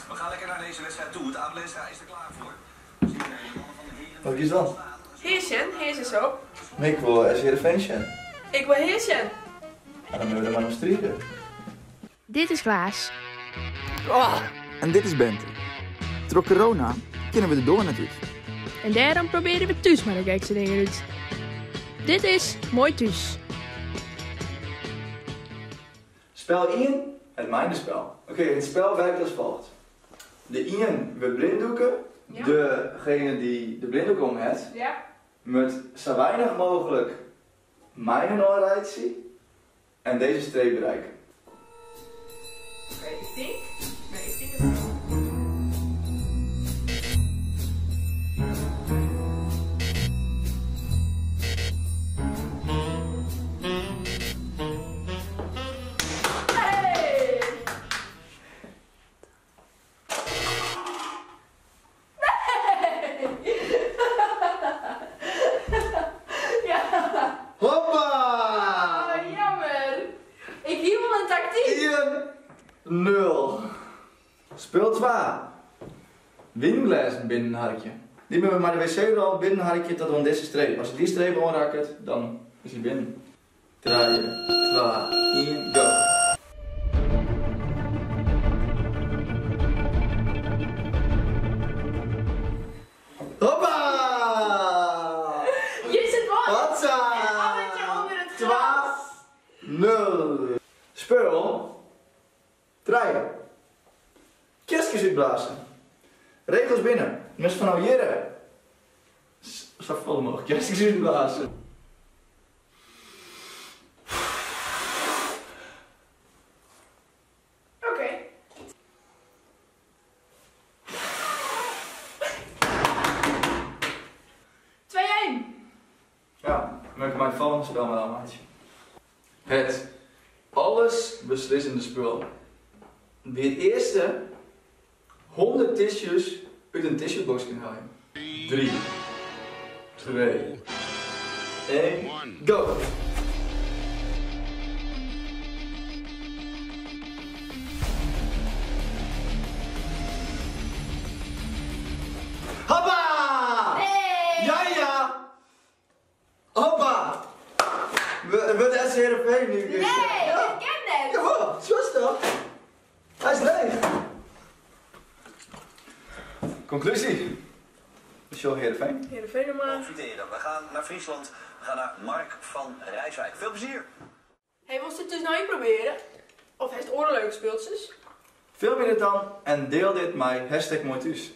We gaan lekker naar deze wedstrijd toe. Het Abe Lenstra is er klaar voor. Wat kies dan? Hier sjen, hier is zo. Ik wil SC Heerenveen sjen. Ik wil hier sjen. Ja, dan moeten we er maar nog strijden. Dit is Klaas. Oh, en dit is Bente. Door corona kunnen we de door natuurlijk. En daarom proberen we thuis maar de gekste dingen uit. Dit is Mooi Thuis. Spel 1, het mijnenspel. Oké, het spel werkt als volgt. De 1 we blinddoeken. Ja. Degene die de blinddoek om heeft, Ja. met zo weinig mogelijk mijnenooratie en deze streep bereiken. Oké, ik denk. Nee, ik denk het wel. Hey! Nee! Ja. Hoppa! Oh, jammer. Ik hield wel een tactiek. 1-0. Speel 2. Windglazen binnenharkje. Die hebben we maar de wc-rol binnenharkje tot aan deze streep. Als je die streep aanraakt, dan is hij binnen. 3, 2, 1, go. Hoppa! Je zit wel Hoppa! een appeltje onder het 2, gras. 0. Spul. 3. Kerstjes uitblazen. Regels binnen. Mis van nou jere. Zo vol mogelijk. Kerstjes uitblazen. Oké. 2-1. Ja, dan heb ik mijn volgende spel maar al, maatje. Het alles beslissende spul. Wie het eerste 100 tissues uit een tissuebox kan halen. 3, 2, 1, go! Hoppa! Nee! Ja, ja! Hoppa! We de SC Heerenveen nu. Nee, Ja. dat ken ik. Jawel, zo is dat. Hij is leeg. Conclusie. Michel Heerenveen. Heerenveen maar. Profiteren. We gaan naar Friesland. We gaan naar Mark van Rijswijk. Veel plezier! Hey, wil je het dus nou even proberen? Of heeft oren leuke speeltjes? Film je dit dan en deel dit met hashtag mooi thuis.